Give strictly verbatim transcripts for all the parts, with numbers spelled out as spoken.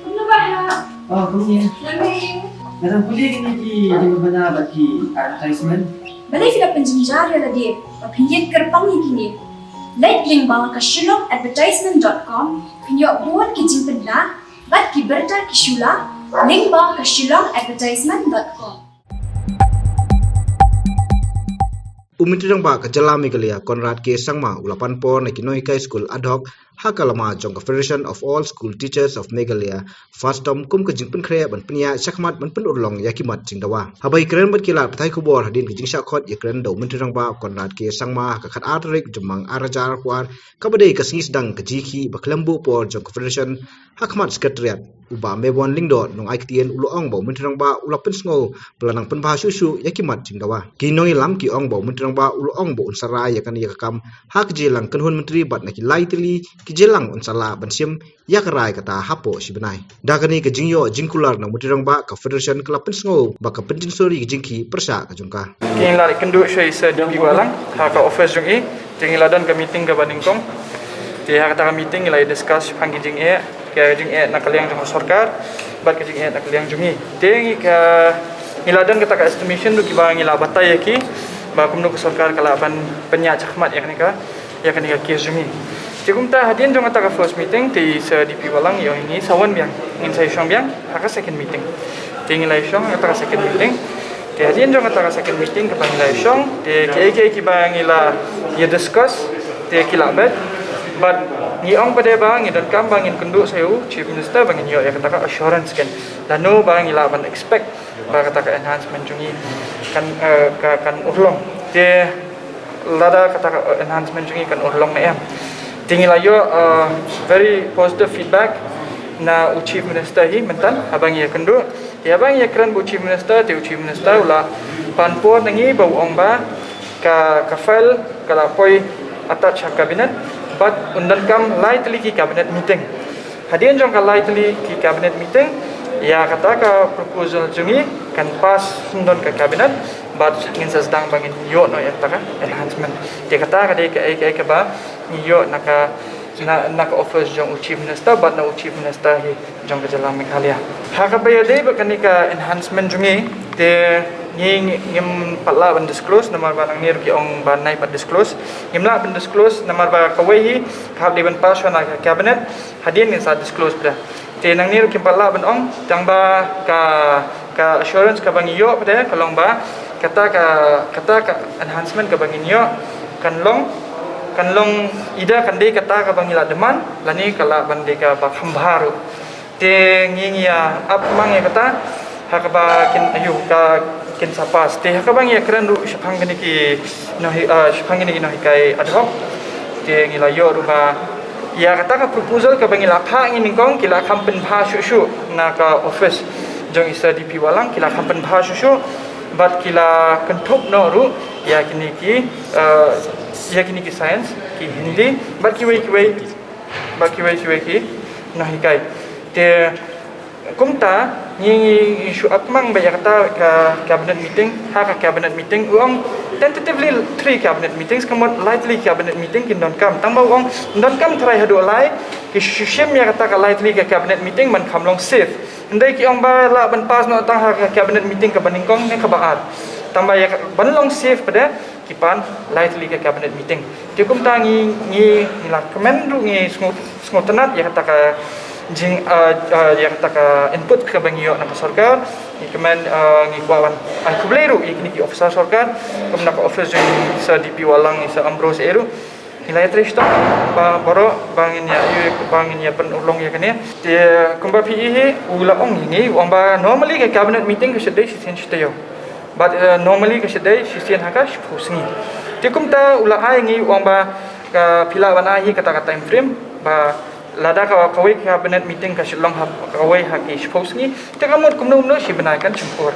Kumno ba ha? Oh, kumne. Nga dang pule kine ki jingpynbna bad ki advertisement. Balei phi la pynjynjar ïa lade ba phin ïeng kyrpang ïa kine? Leit lyngba ka shillong advertisement dot com, phin ïoh bun ki jingpynbna bad ki bynta ki shula lyngba ka shillong advertisement dot com. U Myntri Rangbah ka jylla Meghalaya Conrad K Sangma u la pan por na ki nonghikai skul ad hoc ha ka lama jong ka Federation of All School Teachers of Meghalaya, FASTOM, kum ka jingpynkhreh ban pynïaid shakhmat ban pynurlong ïa ki mat jingdawa. Haba ïakren bad ki lad pathai khubor hadien ka jingshah khot ïakren da u Myntri Rangbah Conrad K Sangma ha ka khatar tarik Jymmang arhajar arphew ar, kaba dei ka sngi sdang ka jingïakhih ba khlem buh por jong ka Federation, ha khmat Secretariat, u Bah Mebon Lyngdoh, nongai ktien, u la ong ba u Myntri Rangbah u la pynsngew ba la nang pynbha shuh shuh ïa ki mat jingdawa. Ki nongïalam ki ong ba u Myntri Rangbah u la ong ba un sa rai ïa kane ka kam ha ka jingïalang kynhun myntri bad na ki lai tylli ki jingïalang un sa lah ban shim ïa ka rai kata hapoh shi bnai. Da kane ka jingïoh jingkular na u Myntri Rangbah, ka Federation ka la pynsngew ba ka pynjynsur ïa ka jingïakhih pyrshah ka jong ka. Te ngi la ïakynduh shuwa ïa i Sir D P Wahlang ha ka office jong i. Te ngi la don ka meeting kaba nyngkong. Te ha kata ka meeting ngi la ïa discuss shaphang ki jingeh, ka jingeh na ka liang jong ka sorkar bad ka jingeh na ka liang jong ngi. Te ngi ka, ngi la don kata ka estimation ruh kiba ngi la batai ïa ki ba kumno ka sorkar ka lah ban pynïaid shakhmat ïa kane ka, ïa kane ka case jong ngi. Te kumta hadien jong kata ka first meeting te i Sir D P Wahlang i ong ïa ngi sa wan biang, ngin sa ïashong biang ha ka second meeting. Te ngi la ïashong ha kata ka second meeting. Te hadien jong kata ka second meeting kaba ngi la ïashong, te kiei kiei kiba ngi la ïa discuss te ki la beit. Bad ngi ong pat de ba ngi donkam ba ngin kynduh sa ïa u Chief Minister ba ngin ïoh ïa kata ka assurance kan, lano ba ngi lah ban expect ba kata ka enhancement jong ngi kan, eh, ka, kan urlong. Te lada kata ka, eh, enhancement jong ngi kan urlong ne em. Te ngi la ïoh, eh, very positive feedback na u Chief Minister hi mynta haba ngi ïakynduh. Te haba ngi ïakren bad u Chief Minister, te u Chief Minister u la pan por na ngi ba u ong ba ka, ka file ka la poi attach ha cabinet bad un donkam lai tylli ki cabinet meeting. Hadien jong ka lai tylli ki cabinet meeting ïa kata ka proposal jong ngi kan pass sngewdon ka cabinet bad ngin sa sdang ba ngin ïoh noh ïa kata ka enhancement. Te kata ka dei kaei kaei kaba ngi ïoh na ka, na, na ka office jong u Chief Minister bad na u Chief Minister hi jong ka jylla Meghalaya. Ha kaba ïadei bad kane ka enhancement jong ngi, te ngi, ngi, ngim pat lah ban disclose namar ba nangne ruh ki ong ba nai pat disclose. Ngim lah ban disclose namar ba kawei hi ka hap dei ban pass shuwa na ka cabinet, hadien ngin sa disclose pat de. Te nangne ruh kim pat lah ban ong, tang ba ka, ka assurance kaba ngi ïoh pat de ka long ba kata ka, kata ka enhancement kaba ngin ïoh kan long, kan long either kan dei kata kaba ngi la demand lane ka lah ban dei kaba kham bha ruh. Te ngi, ngi ïa ap mang ïa kata ha kaba kin, aïu, ka kin sa pass. Te ha kaba ngi ïakren ruh shaphang kine ki nonghi-, eh, shaphang kine ki nonghikai ad hoc, te ngi la ïoh ruh ba ïa kata ka proposal kaba ngi la phah ngi nyngkong ki la kham pynbha shuh shuh na ka office jong i Sir D P Wahlang, ki la kham pynbha shuh shuh bad ki la kynthup noh ruh ïa kine ki, eh, ïa kine ki science, ki Hindi bad kiwei kiwei, bad kiwei kiwei ki nonghikai. Te kumta ngi, ngi shu ap mang ba ïa kata ka cabinet meeting, ha ka cabinet meeting u ong tentatively three cabinet meetings, ka mut lai tylli cabinet meeting kin donkam. Tang ba u ong donkam tharai haduh lai, ki shu shim ïa kata ka lai tylli ka cabinet meeting ban kham long safe. Hynrei ki ong ba lah ban pass noh tang ha ka cabinet meeting kaba nyngkong ne kaba ar. Tang ba ïa ka, ban long safe pat de, ki pan lai tylli ka cabinet meeting. Te kumta ngi, ngi, ngi la kmen ruh, ngi sngew, sngewtynnat ïa kata ka jing, eh, eh, ïa kata ka input kaba ngi ïoh na ka sorkar. Ngi kmen, eh, ngi kwah ban ai khublei ruh ïa kine ki officer sorkar, kum na ka office jong i Sir D P Wahlang, i Sir Ambrose eh ruh. Ngi la ïatrei shitom ba baroh ba ngin ïa, ïa, ba ngin ïa pynurlong ïa kane. Te kumba phi i hi, u la ong ïa ngi, u ong ba normally ka cabinet meeting ka shait dei shisien shi taïew. Bad, eh, normally ka shait dei shisien ha ka shiphew sngi. Te kumta u la ai ngi, u ong ba ka, phi lah ban ai hi kata ka time frame ba lada ka, kawei ka cabinet meeting ka shait long ha kawei ha ki shiphew sngi, te ka mut kumno kumno shi bnai kan shim pur.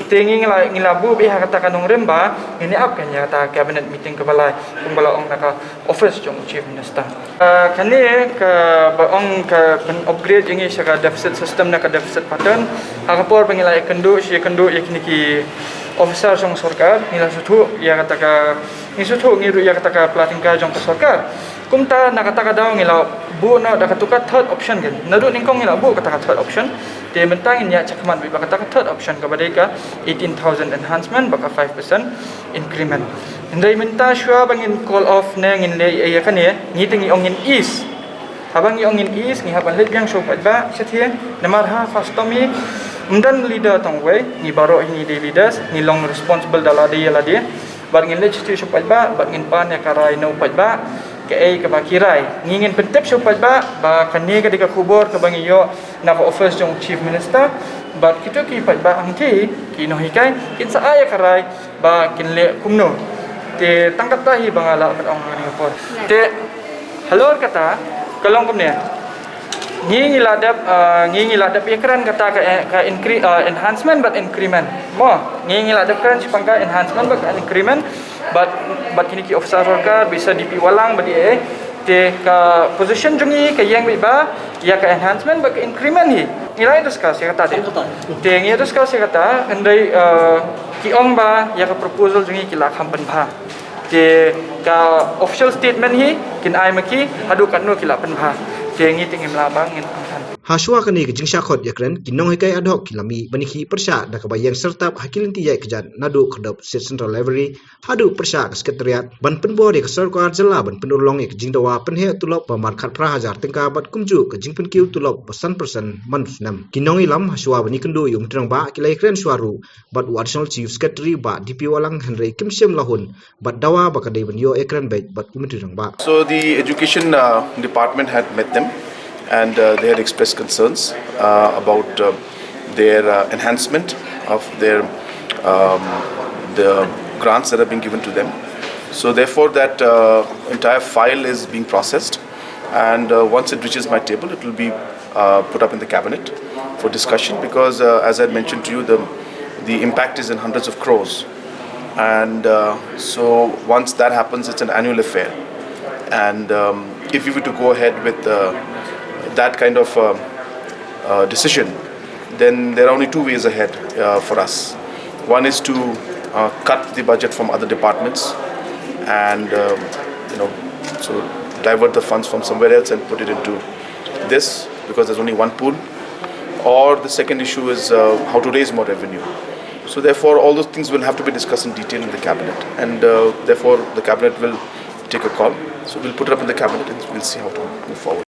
Te ngi, ngi la, ngi la buh beit ha kata ka nongrim ba ngin ïa ap kan ïa kata ka cabinet meeting kaba lai, kumba la ong na ka office jong u Chief Minister. Ah, kane kaba ong ka pyn upgrade ïa ngi sha ka deficit system na ka deficit pattern. Ha ka por ba ngi la ïakynduh shi ïakynduh ïa kine ki, Officer jong sorkar, ngi la sngewthuh ïa kata ka, ngi sngewthuh ngi ruh ïa kata ka pla tyngka jong ka sorkar. Kumta na kata ka daw ngi la buh noh da katu ka third option kan. Naduh nyngkong ngi la buh kata ka third option. Te mynta ngin ïa shakmat beit ba kata ka third option kaba dei ka eighteen thousand enhancement bad ka five percent increment. Hynrei mynta shuwa ba ngin call off ne ngin leh ïa kane, ngi te ngi ong ngin ease. Haba ngi ong ngin ease, ngi hap ban leit biang sha u paidbah shathie, namar ha Fast Tommy ym don leader tang uwei, ngi baroh hi ngi dei leaders, ngi long responsible da lade ïa lade. Bad ngin leit shathie sha u paidbah, bad ngin pan ïa ka rai na u paidbah, kaei kaba ki rai. Ngi ngin pyntip sha u paidbah ba kane ka dei ka khubor kaba ngi ïoh na ka office jong u Chief Minister, bad kito ki paidbah hangthie, ki nonghikai, kin sa ai ïa ka rai ba kin leh kumno. Te tang kata hi ba nga lah ban ong ha kane ka por. Te halor kata ka long kumne. Ngi ngi la dep, ah, ngi ngi la dep ïakren kata ka, eh, ka incre-, ah, enhancement bad increment. Mo, ngi ngi la dep kren shaphang ka enhancement bad ka increment. Bad, bad kine ki officer sorkar, bad sa D P Walang bad ïa, te ka position jong ngi ka ïeng beit ba ïa ka enhancement bad ka increment hi. Ngi la discuss ïa kata te. Te ngi discuss ïa kata, hynrei, eh, ki ong ba ïa ka proposal jong ngi ki la kham pynbha. Te ka official statement hi kin ai ma ki haduh katno ki la pynbha. Te ngi te ngim lah ba ngin ong than. Hashuwa kane ka jingshah khot ïakren, ki nonghikai ad hoc ki la mih ban ïakhih pyrshah da kaba ïeng syrtap ha ki lynti ïaid kjat naduh khyrdop State Central Library haduh pyrshah ka Secretariat ban pynbor ïa ka sorkar jylla ban pynurlong ïa ka jingdawa pynheh tulop ba mar khatphra hajar tyngka bad kumjuh ka jingpynkiew tulop ba san percent man u snem. Ki nongïalam hashuwa ban ïakynduh ïa u Myntri Rangbah ki la ïakren shuwa ruh bad u Additional Chief Secretary Bah D P Walang, hynrei kim shym la hun bad dawa ba ka dei ban ïoh ïakren beit bad u Myntri Rangbah. So the education, uh, department had met them, and, uh, they had expressed concerns, uh, about, uh, their, uh, enhancement of their, um, the grants that have been given to them. So therefore, that, uh, entire file is being processed, and, uh, once it reaches my table, it will be, uh, put up in the cabinet for discussion, because, uh, as I had mentioned to you, the, the impact is in hundreds of crores. And, uh, so once that happens, it's an annual affair. And, um, if we were to go ahead with, uh, that kind of, uh, uh, decision, then there are only two ways ahead, uh, for us. One is to, uh, cut the budget from other departments and, uh, you know, so divert the funds from somewhere else and put it into this, because there's only one pool. Or the second issue is, uh, how to raise more revenue. So therefore, all those things will have to be discussed in detail in the cabinet, and, uh, therefore the cabinet will take a call. So we'll put it up in the cabinet and we'll see how to move forward.